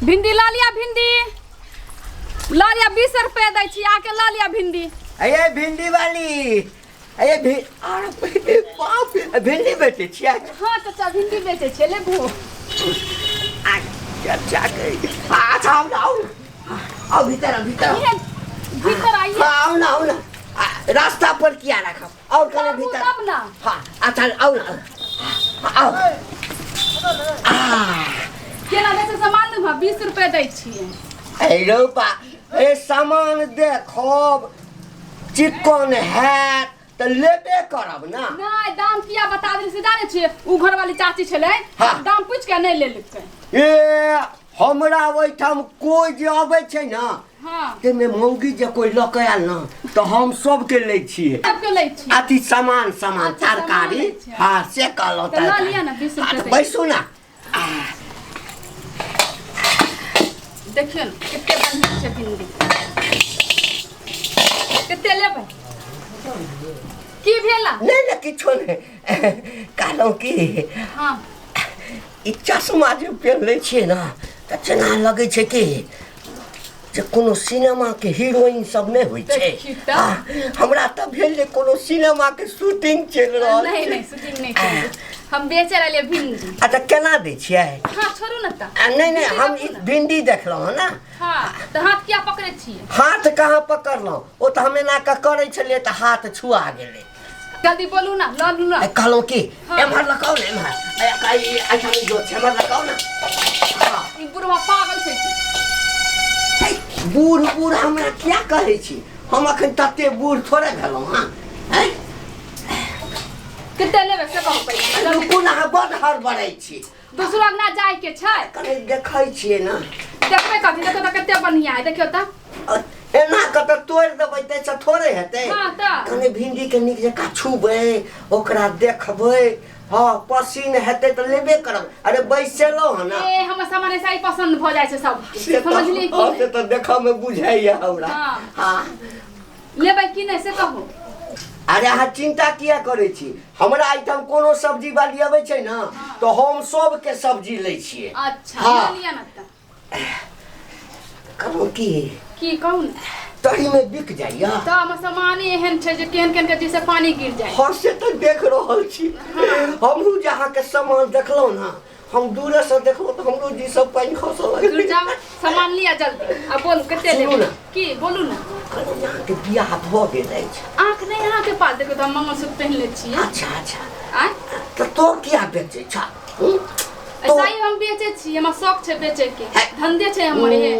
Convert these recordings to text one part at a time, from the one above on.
भिंडी लऽ लिअ, भिंडी लऽ लिअ, 20 रुपए दै छी, आके लऽ लिअ भिंडी। अये भिंडी वाली, अये भि अरे बाप रे, भिंडी बेचै छियै? हाँ चाचा, भिंडी बेचै छियै, लेबू? आ चाचा के, अच्छा आउ ना, आउ ना, आउ भीतर, आउ भीतर, आउ। इहे भीतर आइए। हाँ, आउ ना, आउ ना। आ, रास्ता पर किया रखब, और कने लेबू भीतर तब ना। हाँ, अच्छा आउ ना, आउ। आ केना दै छै सामान? लेबू? 20 रुपए दै छियै। ए रौ बा, ए सामान देखब, चिकन हैत तऽ लेबे करब ना। नहि, दाम किया बता देली से जानै छियै? उ घरवाली चाची छलै। दाम पूछि के नहि लेलकै। ए हमरा ओहिठाम कोइ जे अबै छै ने, ताहिमे मौगी जे कोइ लऽ कऽ आयल ने, तऽ हम सबके लै छियै। सबके लै छियै? अथी सामान, सामान। अच्छा, सामान तरकारी। लै छियै। हाँ, से कहलहुँ। तऽ लऽ तरकारी। लिअ ने, 20 हाँ, रुपए तऽ दै। बैसू ने। देखियौ ने कते बढ़िआँ छै भिंडी। कते लेबै? की भेला? नहि नहि, किछो नहि। कहलहुँ कि ई चश्मा जे पहिरले छियै ने, तऽ जेना लगै छै कि जे कोनो सिनेमाके हीरोइन सब नहि होइ छै। देखी तऽ। हमरा तऽ भेल जे कोनो सिनेमाके शूटिंग चलि रहल नहि छै। नहि, शूटिंग नहि चलै, हम बेचै रहलियै भिंडी। अच्छा, केना दै छियै? हाँ, छोड़ू ने तऽ। आ, नहि नहि, भिंडी हम रखू ई ने। भिंडी देखलहुँ हँ ने। हाँ, तऽ हाथ किया पकड़ै छियै? हाथ कहाँ पकड़लहुँ? ओ तऽ हम एना कऽ करै छलियै तऽ हाथ छुआ गेलै। जल्दी बोलू ना, लऽ लू ना। ए, कहलहुँ कि एम्हर लगाउ ने, एम्हर। एहिठाम ई जोत छै, एम्हर लगाउ ने। हाँ। ई बुढ़वा पागल छै की? है, बूढ़ बूढ़ हमरा किया कहै छी? हम अखन तते बूढ़ थोड़े भेलहुँ हँ, हैं? कते लेबै से कहू पहिले जल्दी। रुकू ने, अहाँ बड्ड हड़बड़ै छी। दोसरो अंगना जाय के छै। कनि देखै छियै ने। देखबै कथी? देखियौ तऽ कते बढ़िया है, देखियौ तऽ। एना कऽ तऽ तोड़ि देबै, ताहिसँ थोड़े हेतै। हाँ तऽ। कनि भिंडीके नीक जकाँ छूबै, ओकरा देखबै। हँ, पसीन हेतै तऽ लेबे करब। अरे बैसेलहुँ हँ ने। ए, हमर सामान ऐसा ही पसंद भऽ जाइ छै सब। से तऽ समझलियै की हँ, नहि? से तऽ देखऽमे बुझाइए हमरा। हँ। लेबै की नहि से कहू। अरे अहाँ चिंता किया करै छी? हमरा एहिठाम कोनो सब्जी वाली अबै छै ने, तऽ हम सबके सब्जी लै छियै। अच्छा। हाँ। लऽ लिअ ने तऽ। कहू की? की कहू ने। तहीमे बिक जाइया। तऽ हमर सामान एहन छै जे केहन केहन के जैसे पानी गिर जाए। हाँ, से तऽ देख रहल छी। हमहूँ जे अहाँके सामान देखलहुँ ने, हम दूरेसँ देखलहुँ तऽ हमरो जी सब पानि खसऽ दूर लगल। जाउ, सामान लिअ जल्दी आ बोलू कते सुनू लेबै। ने। की बोलू ने। कहलहुँ जे अहाँके बियाह भऽ गेल अछि? आँख नहि अहाँके पास? देखो तऽ, हम मंगलसूत्र पहिनले छियै। अच्छा अच्छा। आँय? तऽ तो किया बेचै छ, हूँ? तो ऐसा ही हम बेचै छी, हमरा शौक छै बेचै के, धंधे छै हमर इहे।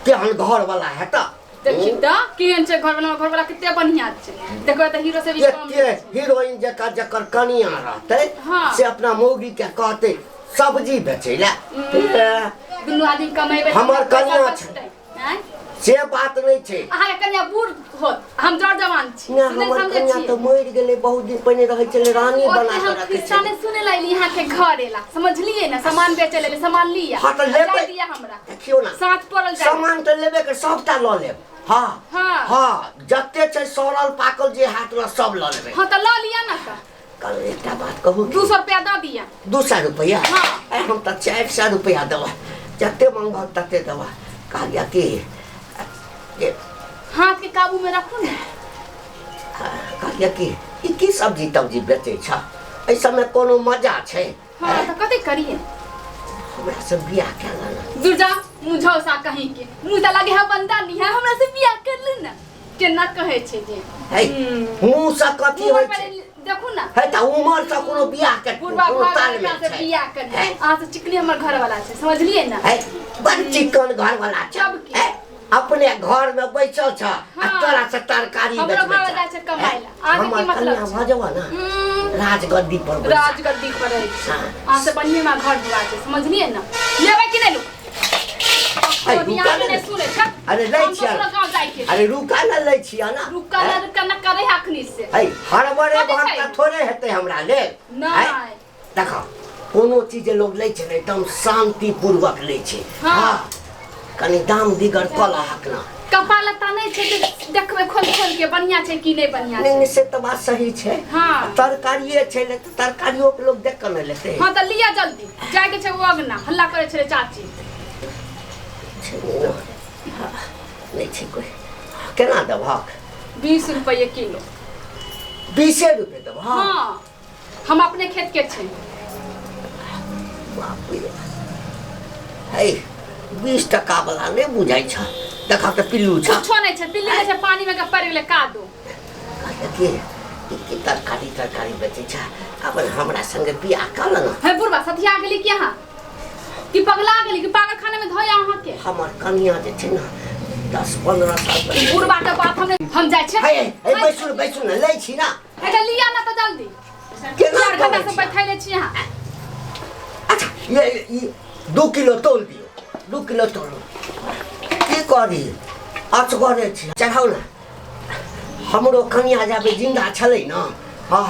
केहन घरवला हेतऽ? देखी तऽ केहन छै घरवाला। घरवाला कते बढ़िया छै, देखो तऽ, हीरो से भी कम। एते हीरोइन जकाँ जकर कनिया रहतै, से अपना मौगी के कहतै सब्जी बेचै लए? दुनू आदमी कमेबै तऽ हमर पैसा कनिया बचतै। आँय? से बात नहि छै। अहाँके कनिया बूढ़ होत, हम जर जवान छी। ना, सुनै हमर समझै कनिया छियै? तऽ मरि गेलै बहुत दिन पहिने, रहै छलै रानी ओते बना हम कऽ रखै खिस्सा छलै। नहि सुनै ला एली अहाँके घर एला, समझलियै ने? सामान बेचै लेल, सामान लिअ। हाँ, तऽ आ लेबै। जाय दिअ हमरा। देखियौ ने। साँझ पड़ल जाय। सामान तऽ लेबे के, सबटा लऽ लेब। हाँ। हाँ, जते छै सड़ल पाकल जे हाथ लऽ, सब लऽ लेबै। हाँ, तऽ लऽ लिअ ने तऽ। कल एकटा बात कहू की? 200 रुपया दऽ दिअ। 200 रुपैआ? हाँ। ए, हम तऽ 400 रुपैआ देबह, जते मंगबह तते देबह। कहलियै कि जे हाथ के काबू में रखू ने। कहलियै कि ई की सब्जी तब्जी बेचै छ, एहि सबमे कोनो मजा छै? हाँ, तऽ कथी करिए? हमरा से बियाह कए लेना। दूर जा, मुँह झौसा कहीं के, मुँह तऽ लगे है बंदा नहीं है, हमरा से बियाह कर लू ने, केना कहै छै जे। है, मुँह से कथी उमर होइ छै? पहिले देखू ने। है, तऽ उमर से कोनो बियाह के बुढ़वा कोनो भऽ गेल तालमेल अपना से छै? बियाह कर है? अहाँ से चिकनी हमर घर वाला छै, समझलियै ने? है, बड़ चिकन घर वाला छै। तब की? है, अपने घर में बैसल छ आ तोरा से तरकारी हमरो बेचबै घर छ। जाइ छै कमाइ ला। अहाँके हमर की मतलब कनिया छै? भऽ जेबऽ ने, राजगद्दी पर बैसा। राजगद्दी पर रहै छै। हाँ। अहाँ से बढ़िएँ हमरा घर दुआर छै, समझलियै ने? लेबै कि नहि लू? है, रुका नहि ने। सुनै छै। अरे लै हम छियै। दोसरो गाँव जाइके छै। अरे रुका ने, लै छियै ने। रुका ना, रुका ना करे है अखनी से। है, हड़बड़े कथी भात छै? तऽ थोड़े हेतै हमरा लेल। नहि। है, देखो, कोनो चीज जे लोग लै छै ने, एकदम शांतिपूर्वक लै छै। हाँ, कनि दाम दिगर कऽ लहक ना। कपड़ा लत्ता नहि छै जे देखबै खोल खोल के बढ़िया छै कि नहि बढ़िया नहि छै। नहि, से तऽ बात सही छै। तरकारिए छै ने, तऽ तरकारियो के लोग देख कऽ ने लेतै। हाँ, तऽ लिअ जल्दी, जायके छै ओ अगना, हल्ला करै छलै चाची। छै नहि ने। हाँ, नहि छै कोइ। केना देबहक? 20 रुपये किलो। 20 रुपये देबहक? हाँ, हम अपने खेत के छै। बाप रे, हे 20 टका वाला नहि बुझाइ छ। देखा तऽ पिल्लू छ। कुछो नहि छै, पिल्ली नहि छै, पानी में के पड़ि गेलै कादो। की की तरकारी तरकारी बेचै छ? अपन हमरा संगे बियाह कर ने। हे बुढ़बा, सथिया गेली की अहाँ? कि पगला गेली कि पागल खाने में धोया अहाँ के? हमर कनिया जे छै ने 10-15 साल पहिले। बुढ़बा के बात हम हम जाइ छियै। हे हे बैसू ने, बैसू ने, लै छी ना। हे तऽ लिअ ना तऽ जल्दी। केना 4 घंटा तोलै से छी? बैठैले छी अहाँ। अच्छा, ये ई 2 किलो तोल दियौ, 2 किलो तोलू। की करी, असगरे छी। चढ़ाउ ने। हमरो कनिया जाबे जिंदा छलै ने, हाँ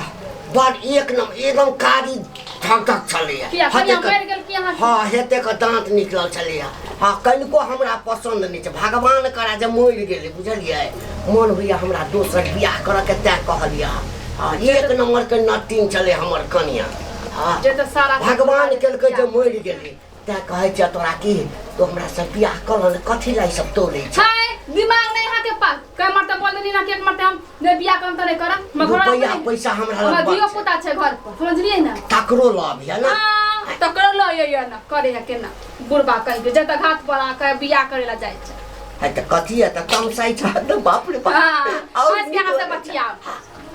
बड़ एक नंबर एकदम कारी ठक ठक छलैया। किया, कनिया मरि गेल की अहाँके? हाँ, हेते के दाँत निकलल छलैया। हाँ, कनिको हमरा पसन्द नहि छै। भगवान करा जे मरि गेलै, बुझलियै? मन होइया हमरा दोसर बियाह करऽ के, तैं कहलियै। हाँ, एक नंबर के नटीन छलै हमर कनिया। हाँ, जे तऽ सारा भगवान केलकै जे मरि गेलै, तैं कहै छियै तोरा कि तू हमरा से बियाह कर ने, कथी ला ई सब तोलै छै? छै दिमाग नहीं अहाँ के पास। कई मरते बोल देली ना कि एक मरते हम नहीं बियाह करम त नहीं करम। मगर रुपैया पैसा हमरा लग हमरा बड़ धियो छै। पुता छै घर पर, समझलिए ना? तकरो लभ है ना? हाँ, तकरो लऽ अइयै ना, करे है केना बुढ़बा कहि के जतऽ घात पर आ के बियाह करे ला जाइ छै। है तऽ कथी है तऽ तमसाइ छ तऽ बाप रे बाप। हाँ, और हँस के अहाँ से नीक लगै बतियाब। छै।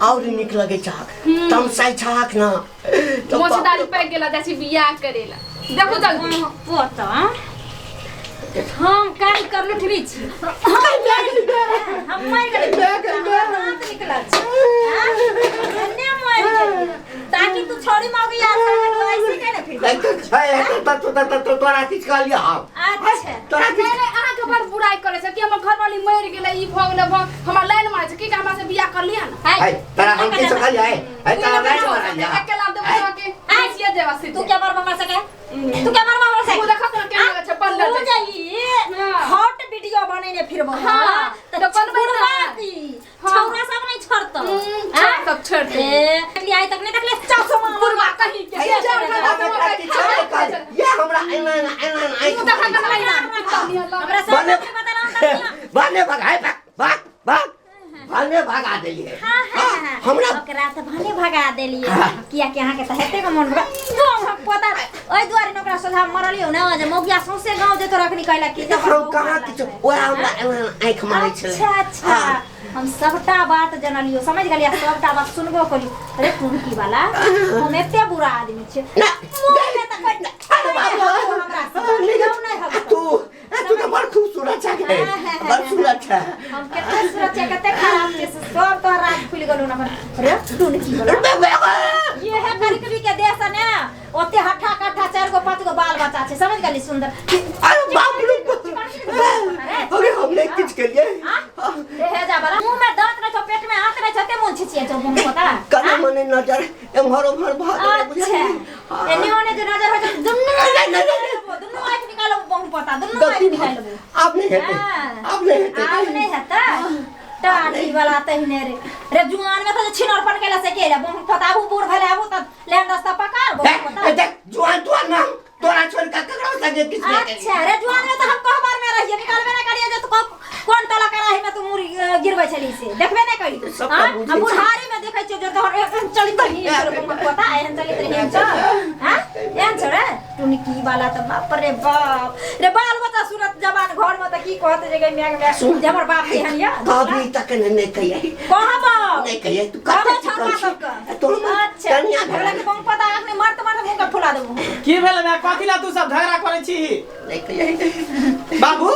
और नीक लगै छ। तमसाइ छहक ना तऽ बाप मोछदारी रे पैक गेला जाइ छै बियाह करे ला। देखू जल्दी। पोता हम काल कर लुठबी छी। हम मरि गेली, दांत निकलल छै। हाँ? ने मरि गेली ताकि तू छोड़ी मौगी यार संग तू ऐसे के ने फिर। तोरा किछु कहलियै हम? अच्छा। तोरा किछु नहीं नहीं, अहाँ के बड़ बुराई करे छै कि हमर घरवाली मरि गेलै, ई भऽ गेलै, भऽ हमरा लाइन मारै छै कि हमरा से बियाह कर लिया ना। है तोरा हम किछु कहलियै? है तोरा लाइन मारलियै? अकेला देबै अहाँके, बेचिए देबा सीधे। तू क्या मरबा हमरा सके? तू क्या मरबा हमरा सके? तू देखत ना केना लगै छै बंदर तू जैसे। जे हाँ। हॉट वीडियो बनेने फिरबो। हाँ, तऽ तऽ बनबै ना। छोड़बा की? हाँ। छौरा सब नहीं छोड़तो। छोड़ा सब छोड़ दे। ए, देखली आइ तक नहीं देखली चश्मा बुढ़वा कहीं के। है, चार घंटा से हमरा किछु नहि कहलियै। ये हमरा एना एना एना एना आँखि तू देखा मारै छै। ना ना, कुत्ता नियर लग। हमरा सब बने- नहीं बतलाओ तनिया। भने भगाए, भाग भाग भाग, भने भगा देलियै। हाँ, हाँ, हाँ। हमरा ओकरा तऽ भने भगा देलियै, कियाकि अहाँके तऽ हेते के मन भगा हम पता ओहि दुआरे ने ओकरा सोझा मरलियौ ने जे मौगिया सौंसे गाँव जेतो रखनी कहला कि जे हम कहाँ किछु, ओएह हमरा एना एना आँखि मारै छलै। अच्छा अच्छा, हम सबटा बात जनलियौ, समझ गेलियै, सबटा बात सुनबो करियौ। अरे टुनकी वाला, हम एते बुरा आदमी छियै। ना, मुँह में तऽ कोइ- अरे बाबा, हमरा से नहीं, क्यों नहीं हगतो? तू तू तऽ बड़ खूबसूरत छै गे, हाँ, हाँ, बड़ सूरत छै। हम कते सूरत छै, कते खराब छै, से सब तोहर राज खुलि गेलौ ने अपन। रे टुनकी वाला, ये है करीबी के देश ने ओते हट्ठा कट्ठा 4 गो 5 गो बाल बच्चा छै, समझ गेली? सुंदर। अरे बाप रे बाप। अरे हम नहि किछु केलियै। हे जा वाला, मुंह में दांत नहीं छौ, पेट में आंत नहीं छौ, ते मुंह छिछिए छौ मुंह पता। कने मने नजर एम्हर ओम्हर भऽ गेलै, अच्छा बुझलियै? एने ओने जे नजर होइ छै दुन्नू नहीं, नहीं, नहीं, नहीं। दुन्नू आंखि निकालबो बहु पता, दुन्नू आंखि गलती भऽ निकालबो। आब नहि हेतै, हाँ। आब नहि हेतै। आब नहि हेतै। टाटी वाला तहिने रे रे जुआन में तऽ छिनरपन केला से केला बहु पता, आबू बूढ़ भेलै आबू तऽ लेन रास्ता पकड़ बहु पता। हे, देख जुआन तुआन में हम तोरा छोड़ के ककरो संगे किछु नहि केलियै। अच्छा रे जुआन में तऽ हम कहबार में रहिए, निकालबे नहि करिए जे तू कोन टोला कराही में तू मुड़ी गिरबै छली से देखबे नहि करी। सबटा हाँ? बुझै आ छी। बुढ़ारी में देखै छियौ जे तोहर एहन चलित रही, एहन चलि पता एहन चलित रही, एहन चल। हाँ? एहन छौ रे टुनकी वाला तऽ बाप रे बाप रे, बाल बच्चा सुनत जवान घर में तऽ की कहत जे गै माय माय जे हमर बाप केहन यऽ। कभी तक नहि कहियै, कहबौ नहि कहियै। तू कहबौ कते छौड़ा चिकन छी। सबके। तू हमर अच्छा कनिया हमरा भेलै। के बहु पता अखने मरत मरत मुँह के फुला देबो। की भेल माय? कथी ला तू सब झगड़ा करै छी? नहि कहियै बाबू,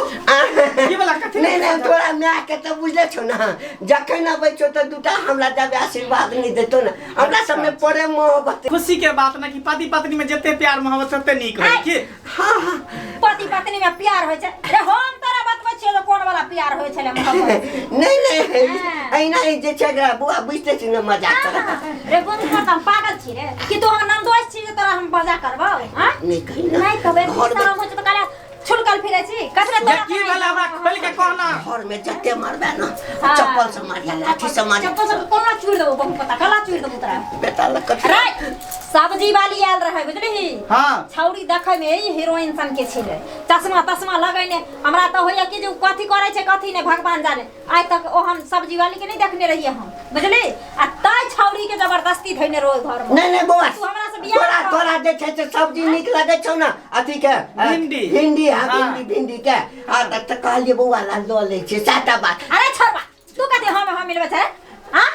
की भेला? कथी ला नहि नहि, तोरा माय के तऽ बुझले छौ ने, जखन अबै छौ तऽ दूटा हमरा जब आशीर्वाद नहि देतौ ने, हमरा सबमे प्रेम मोहब्बत। खुशी के बात न कि पति पत्नी में जते प्यार मोहब्बत तते नीक होइ की? हाँ हाँ, पति पत्नी में प्यार होइ छै रे, हम तोरा बतबै छियौ जे कोन वाला प्यार होइ छलै मोहब्बत। नहि नहि, हाँ। एहिना ई जे छै एकरा बौआ बुझते छी ने, मजाक करत रे गुम पर, हम पागल छी रे कि तू हमर ननदोस छी जे तोरा हम मजाक करबौ? हाँ, नहि कही ने। नहि कहबै। घरमे शरम होइ छै तऽ कहले छुलका लटकल फिरै छी कथी ये की भेल हमरा खोल के कहना घर में जते मारबे ना हाँ। चप्पल से मारिया लाठी से मारिया चप्पल सब कोना चूर देबो बहु पता कला चूर देबो तोरा बेटा लग कथी रे सब्जी वाली आयल रहे बुझलिही हां छौड़ी देखै में ई हीरोइन सन के छलै चश्मा तश्मा लगैने हमरा तऽ होइया कि जे उ कथी करै छै कथी नहि भगवान जाने आइ तक ओहन सब्जी वाली के नहीं देखने रहिए हम बुझली आ तै छौड़ी के जबरदस्ती धैने रहो घर में नहीं नहीं बौआ तू हमरा से बियाह तोरा कर। तोरा जे छै से सब्जी नीक लगै छौ ना अथी के भिंडी। भिंडी हाँ हाँ। भिंडी भिंडी के आ त कहलियै बौआ ला लऽ लै छियै सएह बात अरे छोड़बा तू कथी हम हम मिलबै छै हां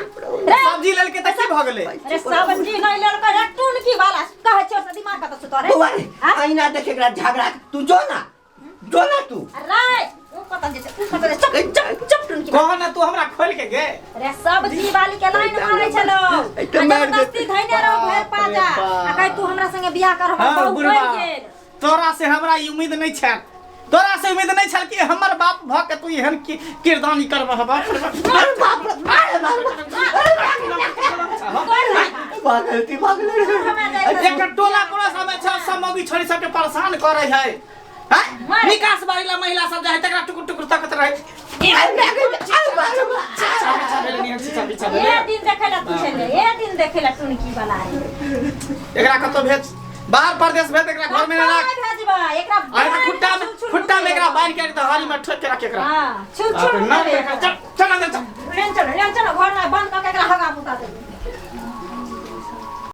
रे सब्जी लेलके त की भ गेलै अरे सब्जी नहीं लेलकै रे टुनकी वाला कहै छियौ से दिमाग कतऽ सुतो रे बौआ रे हाँ? अहिना देख एकरा झगड़ा तू जो ना जो ना तू अरे उ कतऽ जे छै उ कतऽ जे चुप चुप चुप टुनकी कह ना तू हमरा खोल के गे अरे सब्जी वाली के लाइन मारै छलो ए तऽ मारि देतै। जबरदस्ती धैने रहो भरि पाजा बाप रे बाप। आ कहे तू हमरा संगे बियाह कर हमर हाँ बहू बुढ़वा बनि गेल तोरा से हमरा ई उम्मीद नहीं छल तोरा से उम्मीद नहीं छल कि हमर बाप भ के तू एहन की किरदानी करबह बाप रे बाप। अरे बाप रे अरे बाप रे कर भागल ती भागल रे हमरा जाइ दे। एकर टोला पड़ोस में छ सब मौगी छोरी सबके परेशान करे है हैं मार। निकास बारी ला महिला सब जाए तकरा टुकुर टुकुर ताकत रहे अरे अरे बाप रे पीछा पीछा भेलै निहन पीछा पीछा भेलै ए दिन देखै ला तू छले ए दिन देखै ला टुनकी वाला रे एकरा कतौ भेज बाहर परदेश भेज एकरा घर में ना राख कतौ नहि भेजबै एकरा अरे बान्हि खुट्टा के में छुल छुल खुट्टा में एकरा मुतेबै। बांध के त हरी में ठोक के रख एकरा हां छुल छुल ना मुतेबै एकरा एकरा। चल चल अंदर चल लेन चलो लेन चलो घर में बंद कऽ के एकरा हगा मुता देबै।